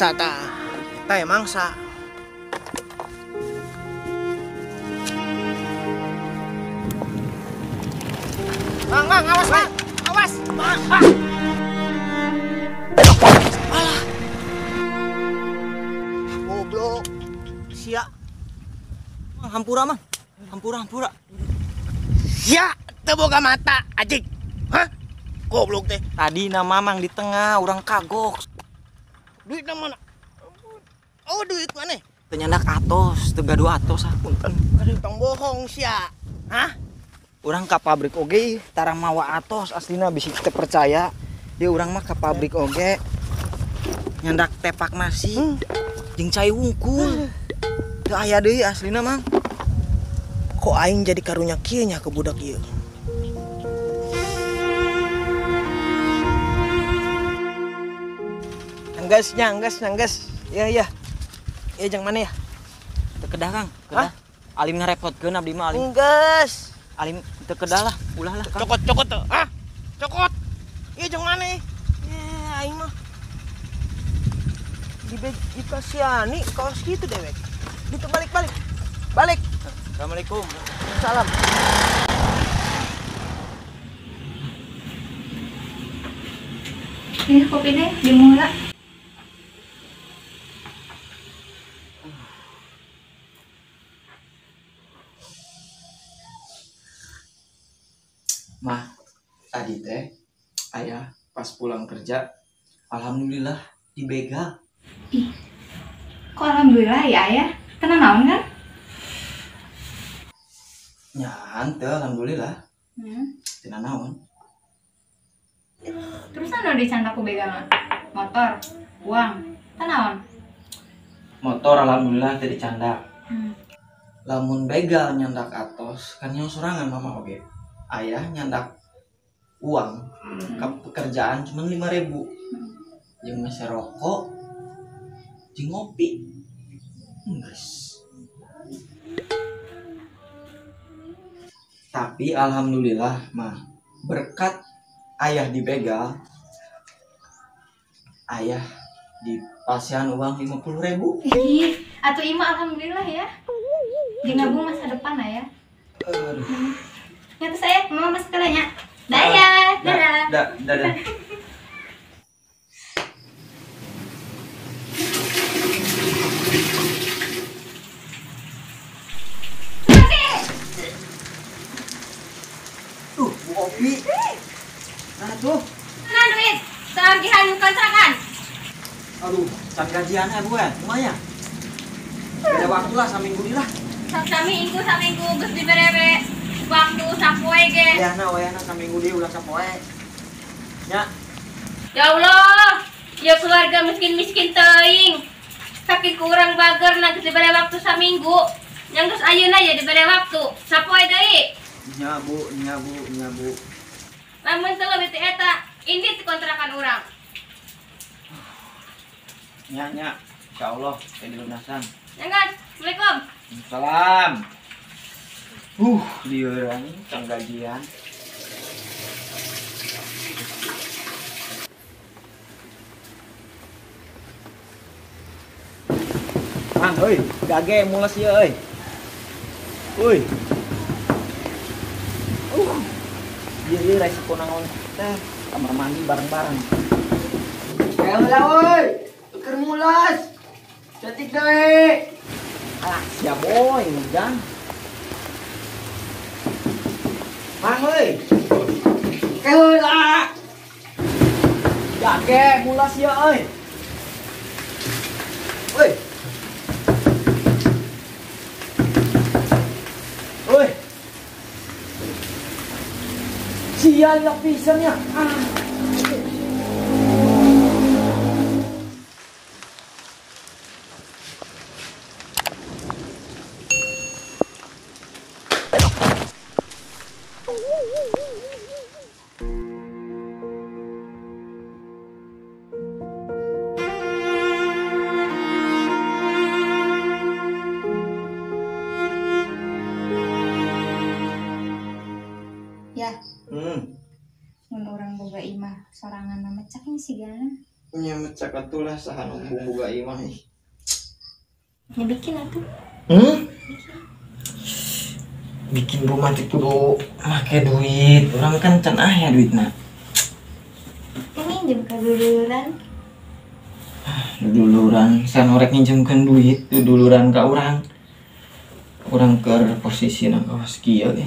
Mangsa tah. Eta ya mangsa. Mang, mang, awas, mang. Awas. Mang. Ah. Alah. Goblok. Sia. Mang, hampura, mang. Hampura, hampura. Sia, teu boga mata, ajik. Hah? Goblok teh. Tadi nama mang di tengah, urang kagok. Duit mana? Oh, duit mana? Teu nyandak atos, teu gaduh atos ah, punten. Aduh, tong bohong sia. Hah? Urang ka pabrik oge tara mawa atos aslina bisi teu percaya. Ya urang mah ka pabrik oge nyandak tepak nasi jeung cai wungkul. Teu aya deui aslina mang. Kok aing jadi karunya kieu nya ke budak ieu. Enggeus nya, enggeus, enggeus. Ya ya. Ya jang mana ya? Teu kedah Kang, kedah. Alim ngarepotkeun abdi mah alim. Enggeus. Alim teu kedah lah, ulah lah Kang. Cokot, cokot tuh. Hah? Cokot. Ieu jang mana? Ya aing mah. Di dikasiani kaos kitu dewek. Gitu balik balik. Balik. Assalamualaikum. Salam. Ini kopi deh, dimula. Mah, tadi teh ayah pas pulang kerja, alhamdulillah dibegal. Ih, kok alhamdulillah ya ayah? Tenang naon kan? Ya, henteu alhamdulillah. Tenang naon. Terus anu dicandak ku begal mah? Motor, uang, tenang naon? Motor alhamdulillah teu dicandak. Lamun begal nyandak atos kan yang sorangan mama oge. Ayah nyandak uang ke pekerjaan cuma 5.000. Jeung meser rokok, jeung ngopi. Enggeus. Tapi alhamdulillah mah berkat ayah dibegal, ayah dipasihan uang 50.000. Ih, atuh ima alhamdulillah ya. Jeung nabung masa depan ayah. Aduh. Ya terus saya, mama masuk ke nya. Dah ya, dadah. Dadah. Tuh, Bu Opi. Nah tuh. Nah duit, tagihan kontrakan. Aduh, can gajian ya Bu ya, lumayan. Beda waktu lah, saminggu lah. Saminggu, saminggu, geus dibere waktu sapoe ge. Wayahna, wayahna saminggu deui ulah sapoe. Nya. Ya Allah, ya keluarga miskin-miskin teuing. Saking kurang bager na geus dibere waktu saminggu. Yang geus ayeuna ya dibere waktu sapoe deui. Nya Bu, nya Bu, nya Bu. Lamun teu leuwih ti eta, ini kontrakan urang. Nya nya, insyaallah teh dilunasan. Ya kan? Assalamualaikum. Salam. Liuran tang gajian. Mang, euy, gage mules ieu euy. Euy. Ieu resiko naon teh kamar mandi bareng-bareng. Heula euy, keur mules. Cantik deui. Alah, sia boy, hujan. Mang euy. Keheula. Gage mules ieu euy. Euy. Euy. Sial lah pisannya. Ah. Ya. Mun urang boga imah sorangan mah cak nya sigana. Nya mecak atuh lah saha nu boga imah ih. Nya bikin atuh. Bikin rumah teh kudu make duit. Urang kan can aya duitna. Ini minjem ka duluran. Duluran sanorek nginjemkeun duit, duluran ka urang. Urang keur posisina kawas kieu ge.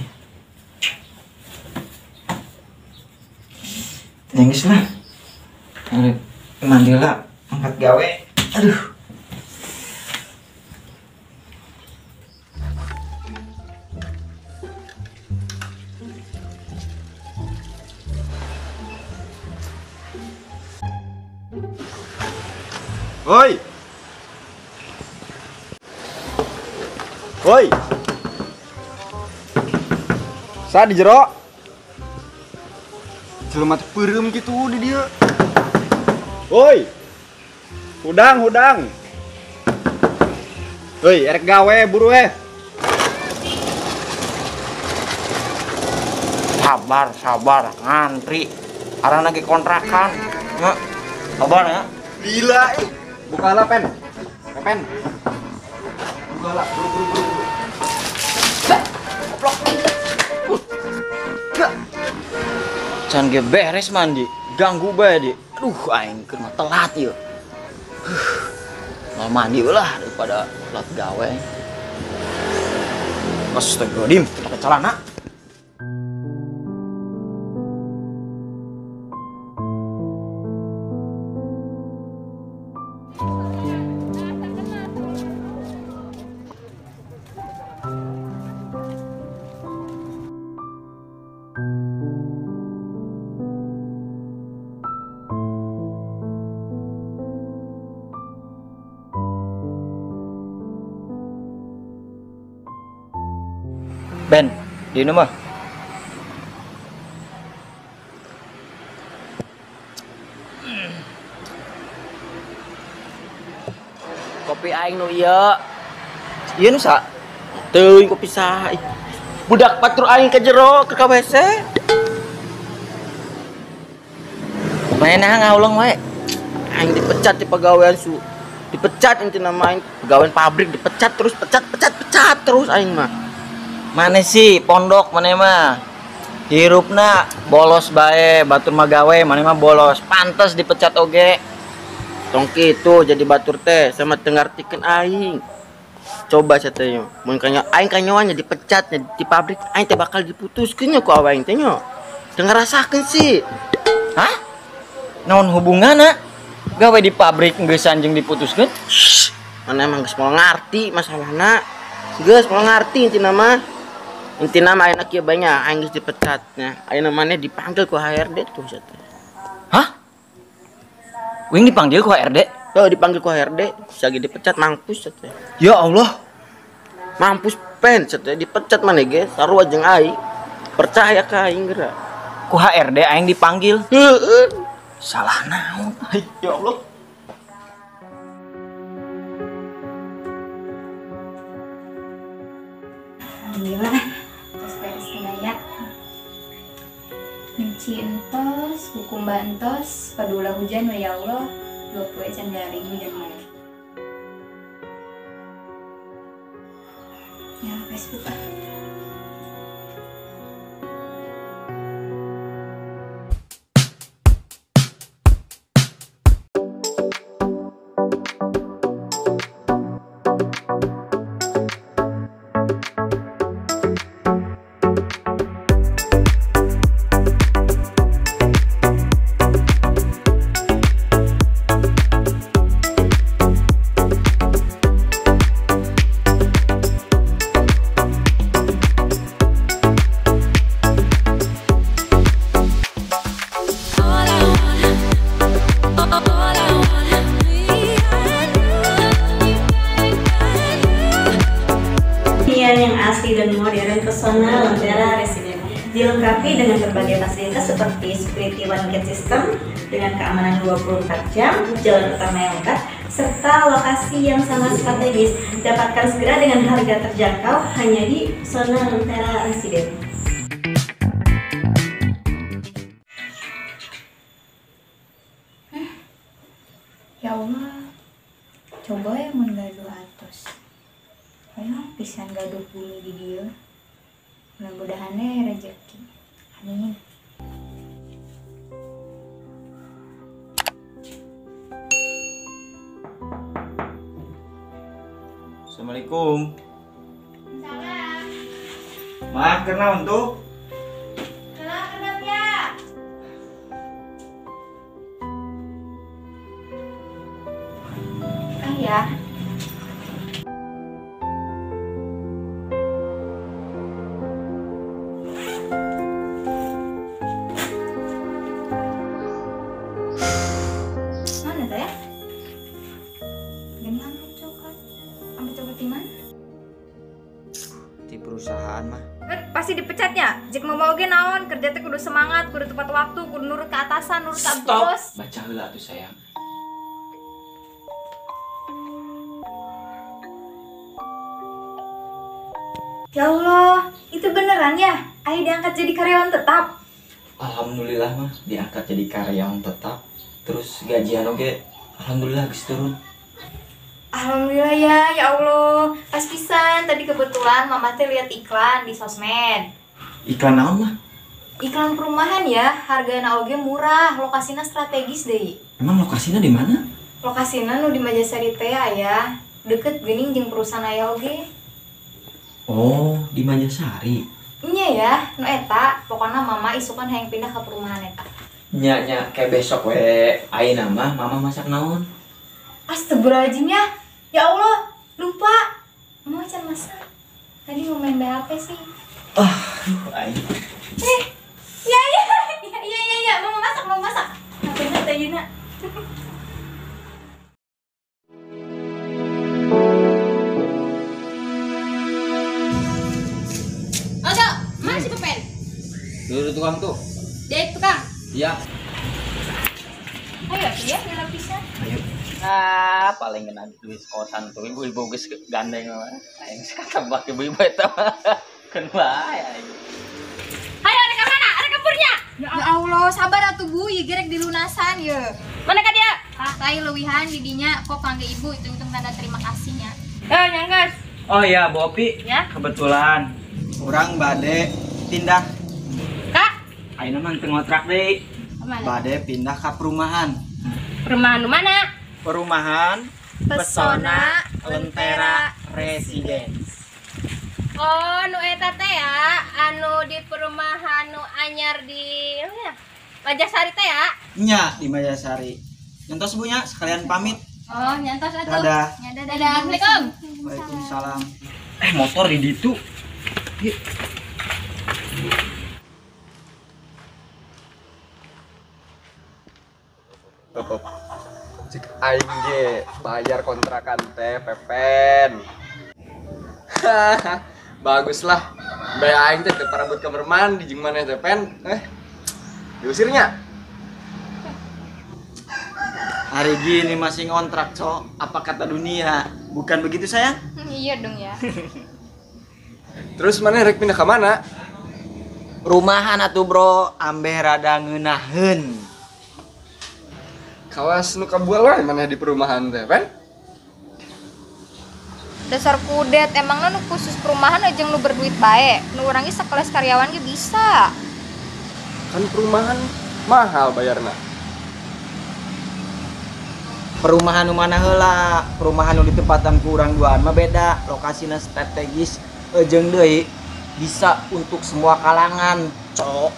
Nangis lah. Arek mandi lah, angkat gawe. Aduh. Woi. Woi. Sa di jero. Jelema teh peureum kitu di dieu. Woi. Hudang, hudang. Woi, erek gawe buru eh. Sabar, sabar, ngantri. Arang lagi kontrakan. Ya. Sabar ya. Gila ih. Bukalah pen. Pen. Bukalah, buru buru buru. Goblok. Can ge beres mandi, ganggu bae di. Aduh, aing keur mah telat ieu. Mau mandi lah daripada telat gawe. Astagfirullahaladzim, pakai celana. Ben, di mah. Kopi aing nu ieu. Ieu nu sa? Teuing kopi saha. Budak batur aing ke jero ke KWC. Mana ngaulang wae. Aing dipecat di pegawaian su. Dipecat intina mah aing pegawaian pabrik dipecat terus pecat pecat pecat terus aing mah. Mana sih pondok mana mah hirupna bolos bae batur mah gawe mana mah bolos pantes dipecat oge tong kitu jadi batur teh sama teu ngartikeun aing coba satenya mun kanya aing kanyoan dipecat di pabrik aing teh bakal diputuskeun nya ku aing teh nya teu ngarasakeun sih. Hah? Naon hubunganna gawe di pabrik geus anjing diputuskeun? Mana emang geus moal ngarti masalahna geus moal ngarti intina mah. Intina mah ayeuna kieu bae nya aing geus dipecat nya. Ayeuna maneh dipanggil ku HRD tuh sia teh. Hah? Wing dipanggil ku HRD? Tuh dipanggil ku HRD, sia ge dipecat mampus sia teh. Ya Allah. Mampus pen sia teh dipecat maneh ge sarua jeung aing. Percaya ka aing geura. Ku HRD aing dipanggil. Heeh. Salah naon? Ya Allah. Alhamdulillah, terus beres ya. Nyuci entos, kukumba entos, padula hujan ya Allah, 20 can garing hujan mah. Ya, Facebook ah. Yang asli dan modern Pesona Lentera Resident dilengkapi dengan berbagai fasilitas seperti security one gate system dengan keamanan 24 jam, jalan utama yang lengkap, serta lokasi yang sangat strategis. Dapatkan segera dengan harga terjangkau hanya di Pesona Lentera Resident. Hoyong pisan gaduh bumi di dieu. Mudah-mudahan we rezeki. Amin. Assalamualaikum. Salam. Mah, kenaon tuh? Kenal ya. Ah ya. Mana teh? Gimana coklat? Ambil coklat di mana? Di perusahaan mah. Pasti dipecatnya. Jik mau oge naon, kerja teh kudu semangat, kudu tepat waktu, kudu nurut ke atasan, nurut ke bos. Baca heula atuh sayang. Ya Allah, itu beneran ya? Ayah diangkat jadi karyawan tetap. Alhamdulillah mah diangkat jadi karyawan tetap. Terus gajian oge alhamdulillah geus turun. Alhamdulillah ya, ya Allah. Pas pisan tadi kebetulan mama teh lihat iklan di sosmed. Iklan naon mah? Iklan perumahan ya, hargana oge murah, lokasinya strategis deui. Emang lokasinya di mana? Lokasinya nu di Majasari teh aya, deket geuning jeung perusahaan aya oge. Oh, di Majasari. Nya ya, nu eta, pokoknya mama isukan hayang pindah ke perumahan eta. Nya nya kayak besok we, ayeuna mah mama masak naon? Astagfirullahaladzim ya. Ya Allah, lupa. Mau can masak. Tadi mau main BHP sih. Ah, aing. Ya ya ya ya ya ya, mau masak, mau masak. HP-na teh Yuna. Aldo, mana si Pepen? Dulu tukang tuh. Dia tukang. Iya. Ayo ya, nyala pisan. Ayo. Ah, paling kena duit kosan tuh ibu-ibu geus gandeng mah. Aing katebak ibu-ibu eta mah. Keun bae aing. Hayo rek ka mana? Rek kepurnya. Ya Allah, sabar atuh Bu, ieu gerek dilunasan ye. Mana ka dia? Tai leuwihan di dinya kok kangge ibu hitung-hitung tanda terima kasihnya. Eh, nyangges. Oh iya, Bu Opi. Ya. Kebetulan urang bade pindah. Kak, ayeuna mah teu ngontrak deui. Kemana? Bade pindah ka perumahan. Perumahan nu mana? Perumahan Pesona Lentera Residence. Oh, nu eta teh ya, anu di perumahan nu anyar di ya, Majasari teh ya? Nya, di Majasari. Nyantos Bu nya, sekalian pamit. Oh, nyantos atuh. Dadah. Ya, dadah. Dadah, Assalamualaikum. Waalaikumsalam. Motor di ditu. Cik aing ge bayar kontrakan teh Pepen. Baguslah. Bayar aing teh teu parebut kamar mandi jeung maneh teh Pen. Diusirnya. Hari gini masih ngontrak, Cok. Apa kata dunia? Bukan begitu, sayang? Iya dong ya. Terus maneh rek pindah ka mana? Rumahan atuh, Bro. Ambeh rada ngeunaheun. Kawas nu kabual wae maneh di perumahan teh, Pen. Dasar kudet, emangna nu khusus perumahan aja nu berduit bae. Nu urang ge sekelas karyawan ge bisa. Kan perumahan mahal bayarna. Perumahan nu mana heula? Perumahan nu ditempatan ku urang duaan mah beda, lokasina strategis jeung deui bisa untuk semua kalangan, Cok.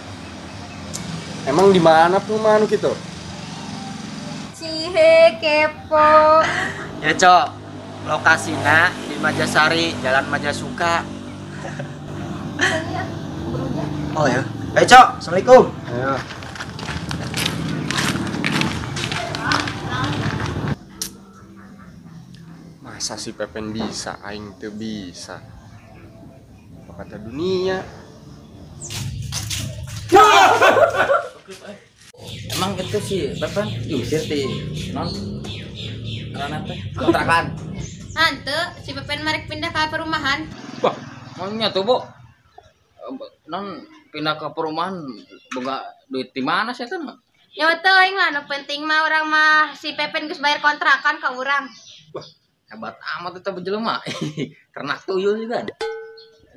Emang di mana perumahan nu kitu? Cihe kepo. Ya, Cok. Lokasina di Majasari, Jalan Majasuka. Oh ya. Ayo, Cok. Assalamualaikum. Ayo. Masa si Pepen bisa, aing teu bisa. Apa kata dunia? Emang itu sih Pepen diusir ti non karena teh kontrakan. Hanteu, si Pepen marek pindah ke perumahan. Wah, maunya tuh, Bu. Non pindah ke perumahan boga duit di mana sih teh? Ya teuing lah, nu penting mah urang mah si Pepen geus bayar kontrakan ka urang. Wah, Hebat amat eta jelema. Ternak tuyul juga.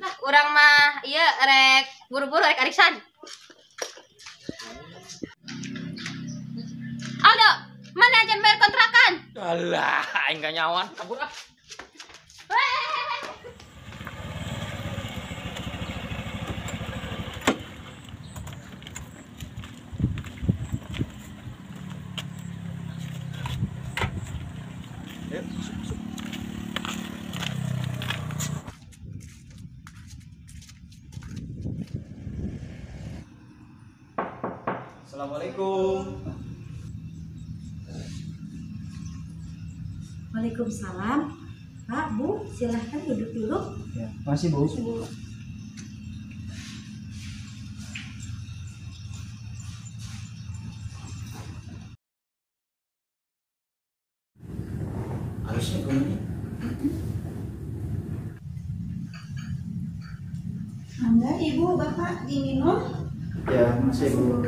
Nah, urang mah ieu rek buru-buru rek arisan. Aldo, mana ajan bayar kontrakan? Alah, aing kanyawan, kabur ah. Ayo, masuk. Assalamualaikum. Waalaikumsalam. Pak, Bu, silahkan duduk dulu. Ya, makasih, Bu. Bu. Harusnya gimana? Mangga, Ibu, Bapak, diminum. Ya, makasih, Bu.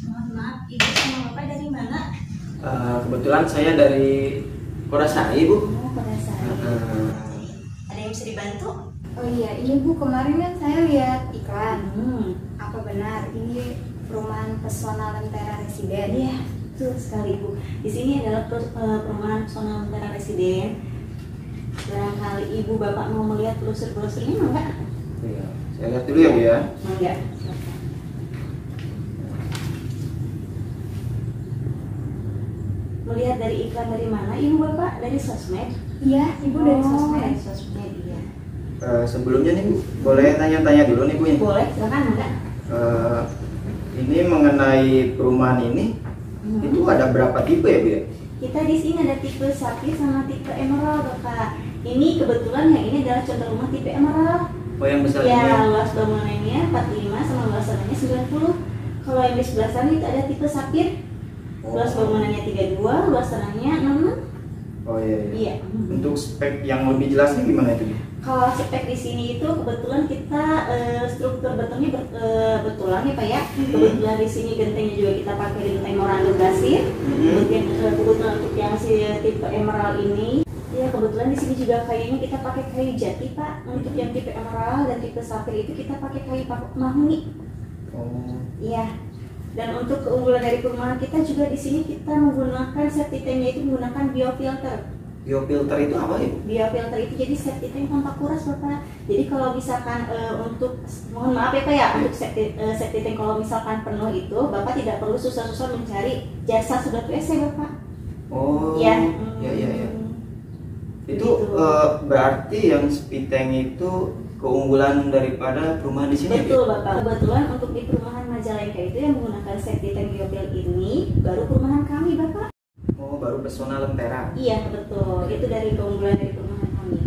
Mohon maaf, Ibu sama Bapak dari mana? Kebetulan saya dari Kodasari, Bu. Oh, Kodasari. Ada yang bisa dibantu? Oh iya, ini Bu, kemarin kan saya lihat iklan. Apa benar ini perumahan Pesona Lentera Residen? Iya, betul sekali, Bu. Di sini adalah perumahan Pesona Lentera Residen. Barangkali Ibu Bapak mau melihat brosur-brosurnya, enggak? Iya, saya lihat dulu ya, Bu ya. Enggak. Melihat dari iklan dari mana, Ibu Bapak? Dari sosmed? Iya, Ibu dari sosmed. Dari sosmed, iya. Sebelumnya nih, Bu, boleh tanya-tanya dulu nih, Bu ya? Boleh, silakan, enggak? Ini mengenai perumahan ini, itu ada berapa tipe ya, Bu ya? Kita di sini ada tipe sapi sama tipe emerald, Bapak. Ini kebetulan yang ini adalah contoh rumah tipe emerald. Oh, yang besar ya, ini? Ya, luas bangunannya 45 sama luas tanahnya 90. Kalau yang di sebelah sana itu ada tipe sapir. Oh. Luas bangunannya 32, luas tanahnya 66. Oh iya, iya. Iya. Untuk spek yang lebih jelasnya gimana itu? Kalau spek di sini itu kebetulan kita struktur betonnya betulan ya Pak ya. Kebetulan di sini gentengnya juga kita pakai genteng morando pasir. Kemudian kebetulan untuk yang si tipe emerald ini, ya kebetulan di sini juga kayunya kita pakai kayu jati Pak. Untuk yang tipe emerald dan tipe safir itu kita pakai kayu mahoni. Oh. Iya. Dan untuk keunggulan dari perumahan kita juga di sini kita menggunakan septic tanknya itu menggunakan biofilter. Biofilter itu apa ya? Biofilter itu jadi septic tank tanpa kuras Bapak. Jadi kalau misalkan untuk, mohon maaf ya Pak ya, untuk septic tank kalau misalkan penuh itu Bapak tidak perlu susah-susah mencari jasa sedot WC Bapak. Oh. Ya. Ya ya ya. Itu berarti yang septic tank itu keunggulan daripada perumahan di sini. Betul ya? Bapak. Kebetulan untuk di perumahan Majalengka itu yang menggunakan septic tank biofil ini baru perumahan kami Bapak. Oh, baru Pesona Lentera. Iya, betul. Itu dari keunggulan dari perumahan kami.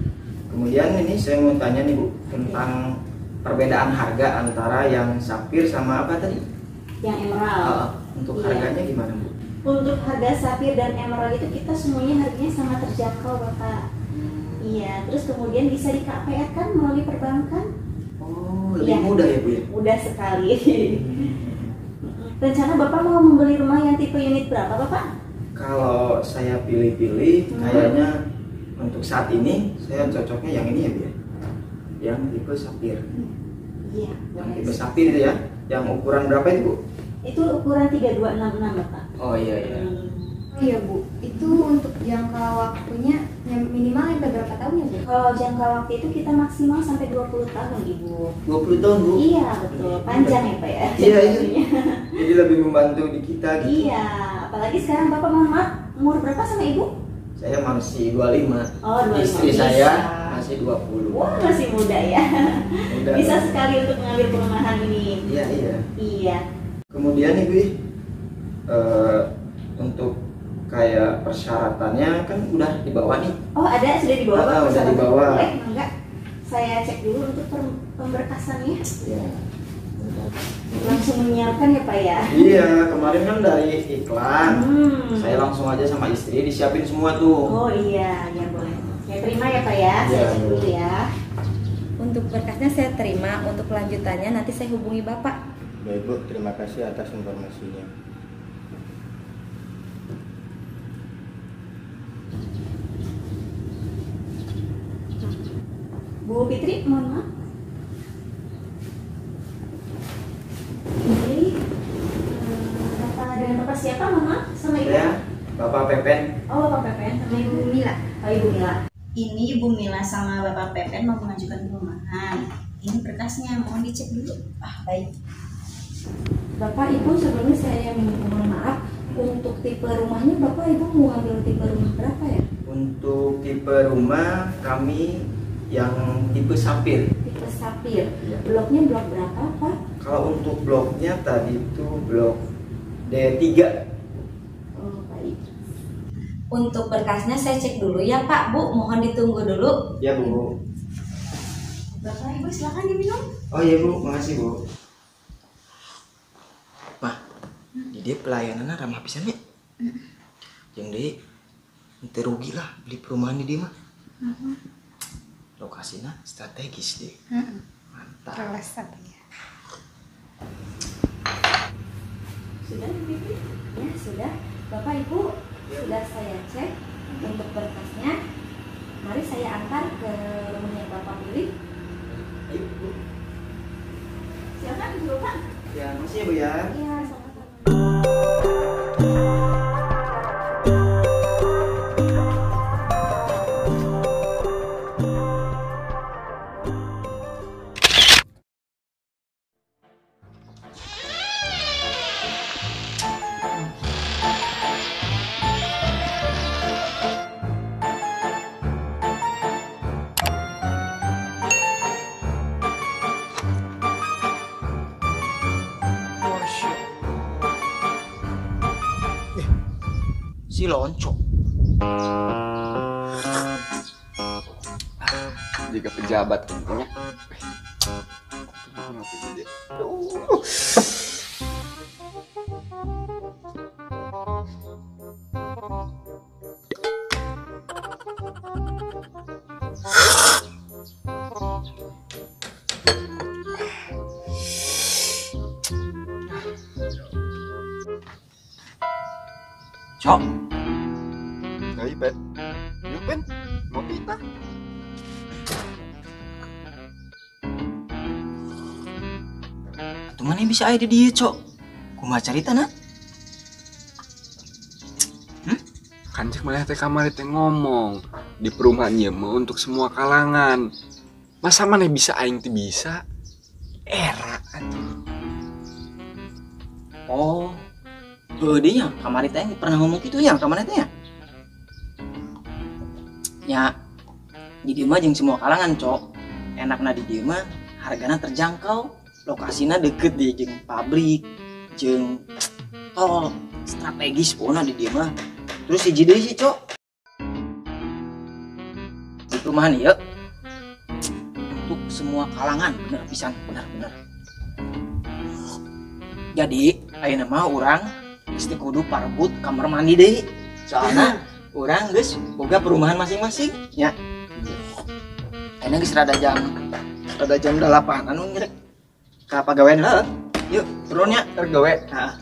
Kemudian ini saya mau tanya nih Bu, tentang perbedaan harga antara yang sapir sama apa tadi? Yang emerald. Untuk harganya gimana Bu? Untuk harga sapir dan emerald itu kita semuanya harganya sangat terjangkau Bapak. Iya, terus kemudian bisa di KPR kan melalui perbankan. Oh, lebih mudah ya Bu ya? Mudah sekali. Rencana Bapak mau membeli rumah yang tipe unit berapa Bapak? Kalau saya pilih-pilih, kayaknya untuk saat ini saya cocoknya yang ini ya Bu ya? Yang tipe sapir. Iya. Yang tipe sapir itu ya? Yang ukuran berapa itu Bu? Itu ukuran 3266 Bapak. Oh iya iya. Iya Bu, itu untuk jangka waktunya minimal sampai berapa tahun ya Bu? Kalau jangka waktu itu kita maksimal sampai 20 tahun Ibu. 20 tahun Bu? Iya betul, panjang ya Pak ya. Iya iya. Jadi lebih membantu di kita gitu. Iya, apalagi sekarang Bapak mohon maaf, umur berapa sama Ibu? Saya masih 25. Oh, 25. Istri saya masih 20. Wah, masih muda ya. Muda. Bisa sekali untuk mengambil perumahan ini. Iya iya. Iya. Kemudian Ibu, untuk kayak persyaratannya kan udah dibawa nih. Oh ada, sudah dibawa. Udah dibawa. Boleh enggak? Saya cek dulu untuk pemberkasannya. Iya. Langsung menyiapkan ya Pak ya? Iya, kemarin kan dari iklan. Saya langsung aja sama istri disiapin semua tuh. Oh iya, ya boleh. Saya terima ya Pak ya. Saya cek dulu ya. Untuk berkasnya saya terima, untuk kelanjutannya nanti saya hubungi Bapak. Baik Bu, terima kasih atas informasinya. Bu Fitri, mohon maaf. Ini Bapak dengan Bapak siapa, mohon maaf? Sama Ibu? Ya, Bapak Pepen. Oh, Bapak Pepen sama Ibu Mila. Oh, Ibu Mila. Ini Ibu Mila sama Bapak Pepen mau mengajukan perumahan. Ini berkasnya, mohon dicek dulu. Ah, baik. Bapak Ibu, sebelumnya saya mohon maaf. Untuk tipe rumahnya Bapak Ibu mau ambil tipe rumah berapa ya? Untuk tipe rumah kami yang tipe sapir. Tipe sapir. Ya. Bloknya blok berapa, Pak? Kalau untuk bloknya tadi itu blok D3. Oh, baik. Untuk berkasnya saya cek dulu ya, Pak. Bu, mohon ditunggu dulu. Ya, Bu. Bapak Ibu silakan diminum. Oh iya, Bu, makasih, Bu. Mah, di dia pelayanannya ramah pisan ya. Yang deh, nanti rugi lah beli perumahan di dia mah. Lokasinya strategis deh. Mantap. Ya. Sudah, Ibu? Ya, sudah. Bapak Ibu, sudah saya cek untuk berkasnya. Mari saya antar ke rumah yang Bapak pilih. Ayo, Bu. Silakan, Bapak. Ya, makasih ya, Bu ya. Iya, sama-sama. Si lonco. Jika pejabat tentunya. Cok. Ayo, Pen. Yuk, Pen. Ngopi ta. Atuh mana bisa aya di dieu, Cok? Kumaha caritana? Kan cek maneh teh kamari teh ngomong di perumahan ieu mah untuk semua kalangan. Masa maneh bisa aing teh bisa? Era atuh. Oh. Heuh deui nya, kamari teh pernah ngomong kitu nya, kamari teh nya. Ya, di dieu mah jeung semua kalangan, Cok. Enakna di dieu mah hargana terjangkau, lokasina deket di jeung pabrik, jeung tol, strategis pokona di dieu mah. Terus hiji deui sih, Cok. Di perumahan ieu untuk semua kalangan, bener pisan, bener-bener. Jadi, ayeuna mah urang geus teu kudu parebut kamar mandi deui. Soalna urang geus boga perumahan masing-masing ya. Ayeuna geus rada jam 8 anu ngerek ka pagawean heuh. Yuk, turun ya, tergawe. Heeh.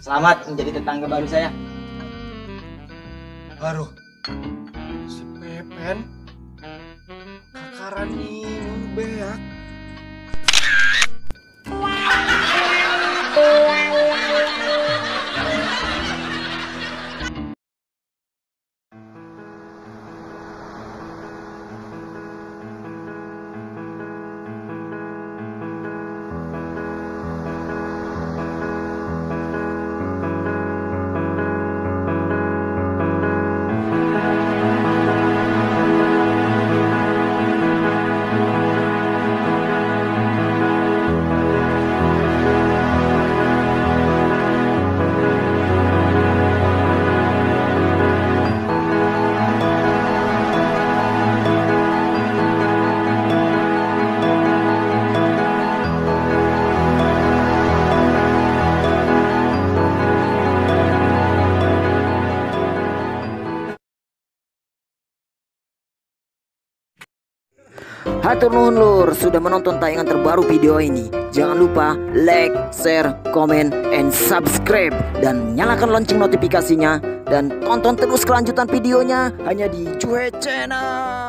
Selamat menjadi tetangga baru saya. Aduh. Si Pepen kakaran nih beak. Hatur nuhun lur sudah menonton tayangan terbaru video ini. Jangan lupa like, share, komen, and subscribe. Dan nyalakan lonceng notifikasinya. Dan tonton terus kelanjutan videonya hanya di Juhe Channel.